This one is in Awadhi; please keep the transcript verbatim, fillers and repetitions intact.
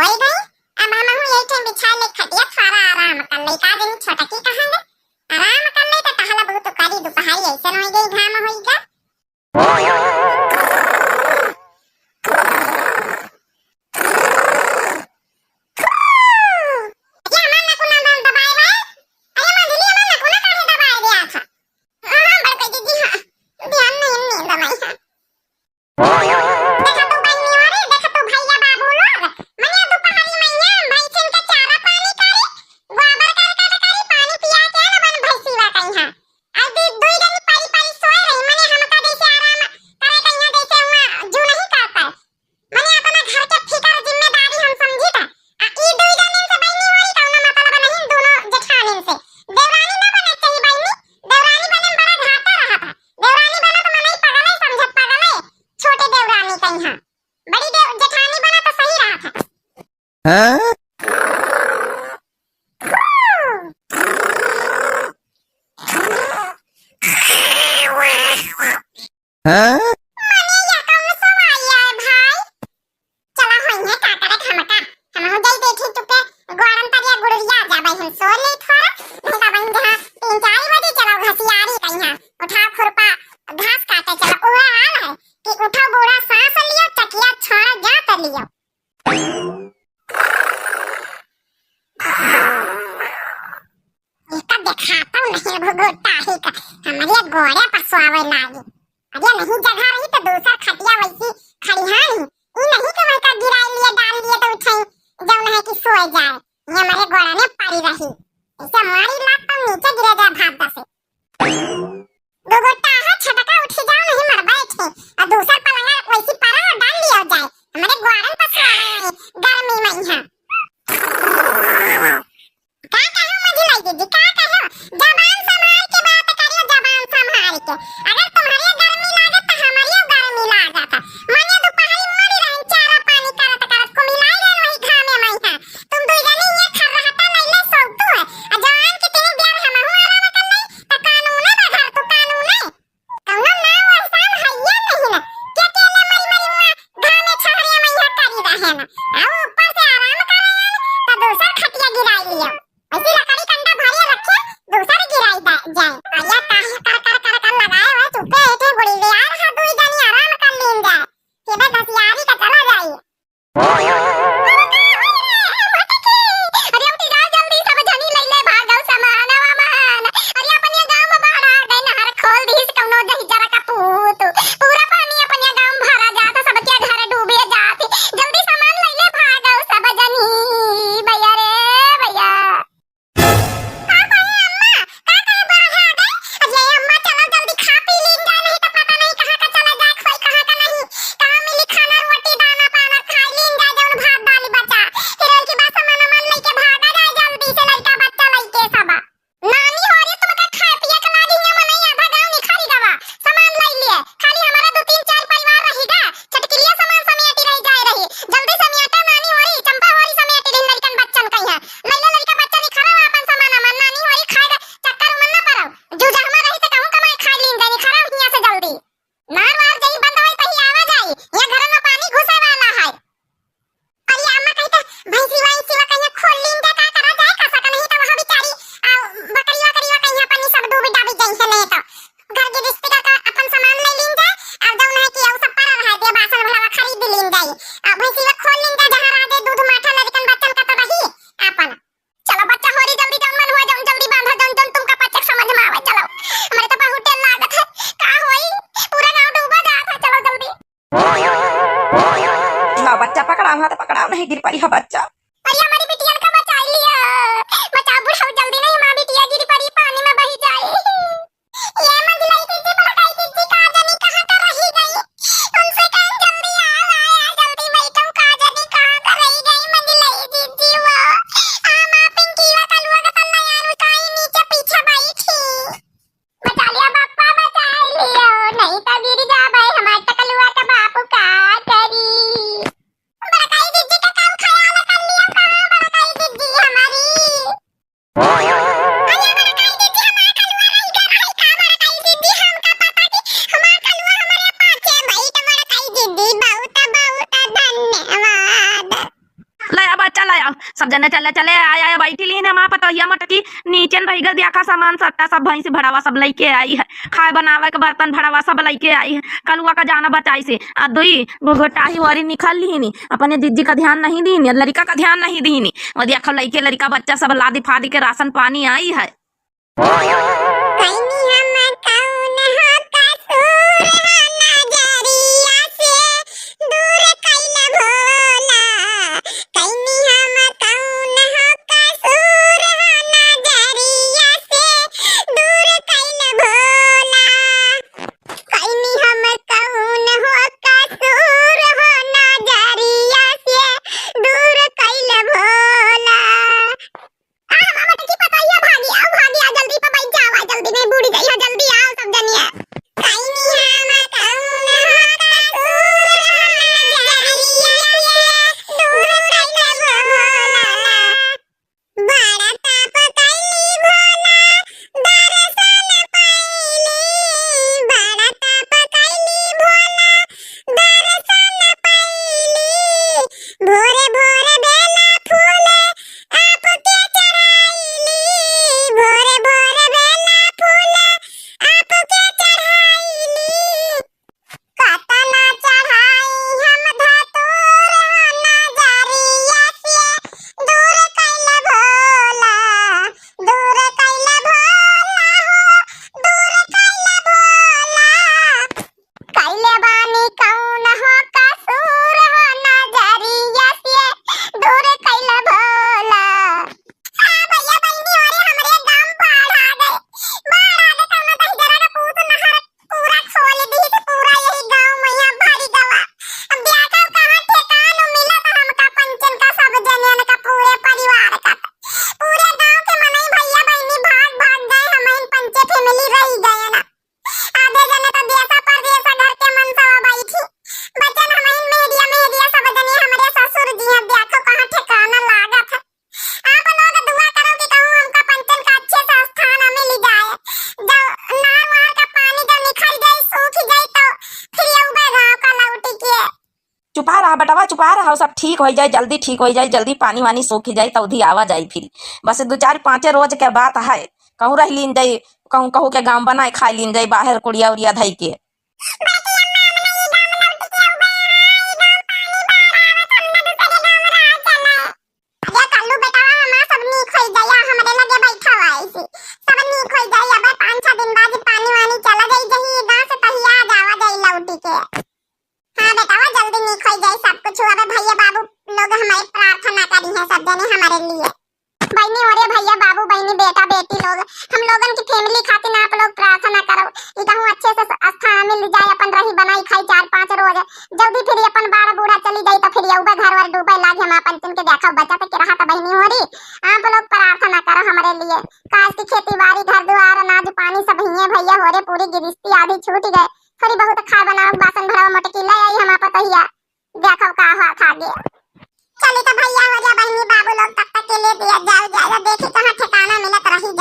होई गई। अब हमहू यही ठे बिछा ले खटिया, थोड़ा आराम कर ले। का जनी छोटकी कहाँ गई? आराम कर ले तो टहला बहुत करी, दुपहरी ऐसे होई गई, घाम होई गा। ये हमार नकुना दबाए बा। अरे मंझली, हमार नकुना काहे दबाए दिया था? हाँ, हाँ, बड़की दीदी, हाँ। ध्यान नहीं, नहीं दबाई, हाँ। देखा तू बहिनी वाले, देखा तू भैया बाबू लोग, मने दुपहरी मइया भैंसिन के चारा पानी करे, गोबर कर कर करे पानी पिया के न बन भैंसीवा कइहाँ। अब दी-, दुई जनी परी परी सोए रही, मने हमका जैसे आराम करे कइहाँ, जैसे हुआ जू नहीं करता। मने अपना घर के फिकर जिम्मेदारी हम समझी था। आ ई दुई जनिन से बहिनी होई कौनो मतलब नहीं, दोनों जेठानिन से। देवरानी ना बने चाहिए बहिनी, देवरानी बने में बड़ा घाटा रहा था। देवरानी बना तो मनई पगले समझत पगले, छोटे देवरानी कइहाँ। बड़ी देव-, जेठानी बना तो सही रहा था। हाँ? हाँ? मने या कौन सवाल है भाई? चला होई है का करे हमका। हम हो जाई देखी चुके गोरन तरिया गुड़रिया जाबे हम सो ले थोड़ा। नहीं का बहिन जहाँ तीन चार बजे चला घसियारी कइहाँ। उठा खुरपा घास काटे चला। ओहे हाल है कि उठो बूढ़ा सांस लियो, चकिया छोड़ा जात लियो। एका देखाता नहीं घुघुटा ही का, हमरे गोड़े पर सोवे लागी। अरे नहीं जगह रही तो दूसर खटिया वैसी खड़िहानी, ई नहीं कि वही का गिराई लिए, डाल लिए तो उठाई, जौन है कि सोए जाए। ये हमरे गोड़ा में पड़ी रही, ऐसे मारी लात तो नीचे गिरे जाए भाग से। दो गोटा है, छटका उठी जाओ, नहीं मर बैठे। और दूसर पलंगा वैसी परा और डाल लिया जाए। हमारे ग्वारन पर सुहाए गर्मी में यहाँ। का कहो मझिलाई दीदी, का कहो? जबान संभाल के बात करियो, जबान संभाल के। अगर तुम्हारे गर्मी लागे तो हमारे गर्मी लागत है। मने दोपहरी मरी रहन चारा पानी करत करत कुमिलाई रहन वही घामे में यहाँ। तुम दुई जनी ये खर्राटा लैले सौतू है। आ जवान के तीन बियाह हमहू आराम कर ले, त कानूने बा घर तू कानूने। कौनो नाव एहसान हइये नहीं ना। के अकेले मरी मरी हुआ घामे छहरिया में यहाँ करी रहे ना। आ ऊपर से आराम करे आन, त दूसर खटिया गिराई लियो। ऐसी लकड़ी कंडा भरिया रखे, दूसर गिराई दा-, जाए। आ या काहे कर कर कर कर लगाए हुए चुपे एठे गुड़ी ले आ रहा दुई जनी आराम कर लीन जाए। सीधे घसियारी का चला जाई। अरे उठी जाओ जल्दी, सब जनी लैले भागो सामानवा मान। अरे अपने गाँव में बाढ़ आ गए, नहर खोल दीस कौनो दहिजरा का पूत। पूरा पानी अपने गाँव में भरा जात, सबके घर डूबे जात। जल्दी सामान लैले भागो सब जनी। भैया रे भैया। का कहे अम्मा? का कहे बाढ़ आ गई? अरे अम्मा, चलो जल्दी खा पी लीन जाए, नहीं तो पता नहीं कहाँ का चला जाए, खोई कहाँ का नहीं, कहाँ मिली खाना, रोटी, दाना, पाना, खाई लीन जाए, जौन भात, दाल बचा। फिर उनकी बात सामान वामान लेके भागा जाए जल्दी से, लड़का बच्चा लेके सब। नानी हो रही तुमका खाए पिए के लागी, यहाँ मनई आधा गाँव निखारी गवा, सामान लाई लिए, खाली हमारा दो तीन चार परिवार रही गा, चटकिलिया सामान समेटी रही जाए रही। जल्दी समेटा नानी होरी, चंपा होरी समेटी रही लड़कन बच्चन कइहाँ। लइले लड़का बच्चा निखरा हुआ अपन सामान अमान, नानी होरी खाए दा चक्कर उमन ना पड़ो। जू जहमा रही त कहूँ कमाए खाए लीन जाए, निखरा हियाँ से जल्दी। नार वार जही बंद होई तही आवा जाई, यहाँ घरन में पानी घुसे वाला है। अरे अम्मा कही त भैंसी वाई सिवा कइहाँ खोल लीन जा, का करा जाए, का सका नहीं त वहाँ बेचारी, आ, बकरी वकरी वा कइहाँ पानी सब डूबी डाबी जाई है नहीं तो। घर के रिश्ते का, का अपन सामान ले लीन जाए, और जौन है कि और सब पड़ा रहा दे, बासन भड़वा खरीद लीन जाए। आ, भैंसी वा खोल लीन जाए, जहाँ रह दे दूध माठा लड़कन बच्चन का तो रही अपन। चलो बच्चा होरी जल्दी जौन मन हुआ, जौन जल्दी बांधा, जौन जौन तुमका पचक समझ में आवे, चलो। हमरे तो बहुत डर लागत है, का होई, पूरा गाँव डूबा जात है, चलो जल्दी। ला बच्चा पकड़ाओ, हाथ पकड़ाओ, नहीं गिर पड़ी हो बच्चा। अरे हमारी बिटियन का बचा लिया, बचाओ बुढ़ऊ जल्दी, नहीं हमारी बिटिया गिर पड़ी, पानी में बही जाए। ये मंझलाई दीदी, बड़काई दीदी, का जानी कहाँ का रही गई, उनसे कहें जल्दी आओ, आया जल्दी बैठो, का जानी कहाँ का रही गई मंझलाई दीदी, वो आमा पिंकी वा कलुआ का तल्ला यार उताई नीचे पीछे बैठी। बचा लिया बप्पा, बचा लियो, नहीं तो गिर जाबे हमार टकलुआ के बापू का करी। बड़काई दीदी के कम ख्याल कर लियो। कि नीचे न रहि गल, देखा सामान सट्टा सब भैंसी भड़ावा सब लइके आई है, खाए बनावे के बर्तन भड़ावा सब लइके आई है, कलुआ का जाना बचाई से। आ दुई गो गोटाही ओरी निखल लीनी, अपने जिज्जी का ध्यान नहीं दीनी, लड़िका का ध्यान नहीं दीनी। वो देखो लइके लड़िका बच्चा सब लादी फादी के राशन पानी आई है। कइनी हम कउन हो कसूर हो नजरिया से दूर कइल भोला। कइनी हम कउन हो कसूर हो नजरिया से दूर कइल भोला। कइनी हम कउन हो कसूर हो नजरिया से दूर कइल भोला। आ, हमार मोटकी पतोहिया भागी, आओ भागी, आ जल्दी पे बैठ जाओ, आ जल्दी में बूड़ गई हो, जल्दी आओ सब जनिया। कइनी हम कउन हो कसूर हो नजरिया से दूर कइल भोला। बड़ा तप कइली भोला, दर्शन पइली। बड़ा तप कइली भोला, दर्शन पइली। भोरे भोरे बेला फूल आपके चढ़ाइली। भोरे भोरे बेला फूल आपके चढ़ाइली। कतना चढ़ाई हम धतूर हो नजरिया से दूर कइल भोला। दूर कइल भोला हो, दूर कइल भोला। कइले बानी कउन हो कसूर हो नजरिया से दूर कइल भोला। हाँ भइया बहिनी, अरे हमरे गाँव बाढ़ आ गए, बाढ़ आ गए, कउनो दहिजरा के पूत नहर पूरा खोल दी से पूरा यही गाँव मैया भरी गवा। अब देखा कहाँ ठेकान मिलत हमका पंचन का, सब जनियन का, पूरे परिवार का। पूरे गाँव के मनई भइया बहिनी भाग भाग गए, हमइन पंचे family रहि गए ना। आधे जने तो देशा परदेशा घर के मनसवा बैठी बचन, हमइन मेहदिया मेहदिया सब जने हमरे ससुर जी हैं, देखो कहाँ ठिकाना लागत है। आप लोग दुआ करो कि कहूँ हमका पंचन का अच्छे से स्थान मिल जाए। जब नहर वहर का पानी जब निखर जाए, सूख जाए, तो फिर ये उबे गाँव का लौटी के। चुपा रहा बेटवा, चुपा रहा, सब ठीक होइ जाए, जल्दी ठीक होइ जाए, जल्दी पानी वानी सूख जाए, तो उधी आवा जाए फिर। बस दो चार पाँचे रोज के बात है, कहूँ रह लीन जाए, कहूँ कहूँ के गाँव बनाए खाए लीन जाए, बाहर कुड़िया उड़िया धई के। बाकी अम्मा, हमने ये गाँव लौट के उबे रहा, ये गाँव पानी बाढ़ आवत, हमने दूसरे गाँव रहा चला। या कल्लू बेटवा हमार सब नीक होई जाई, आ हमरे लगे बैठा हुआ ऐसे। सब नीक होई जाई, अब पाँच छह दिन बाद पानी वानी चला जाई, जही गाँव से तहिया आ जावा जाई लौटी के। हाँ बेटवा, जल्दी नीक होई जाई सब कुछ। अब भैया बाबू लोग हमारे प्रार्थना करी हैं सब जने हमारे लिए। बहिनी, अरे भैया बाबू, बहिनी, बेटा बेटी लोग, हम लोगन की family खातिर आप लोग प्रार्थना करो कि कहूँ अच्छे से स्थान मिल जाए, अपन रही बनाई खाई चार पाँच रोज। जल्दी फिर अपन बाढ़ बूढ़ा चली जाई तो फिर यउबे घर वर डूबे लागे। हम अपन चुन के देखो बचत के रहा तो बहिनी हो रही, आप लोग प्रार्थना करो हमरे लिए, काहे कि खेती बाड़ी घर दुआर अनाज पानी सब हिये भैया हो रे, पूरी गिरस्ती आधी छूट गए, थोड़ी बहुत खाए बनाओ बासन भराओ मोटकी ले आई हम आप तहिया, देखो का हुआ था आगे। चली तो भैया हो जा बहिनी बाबू लोग, तब तक के लिए दिया जाओ जाओ, देखी कहाँ ठिकाना मिलत रही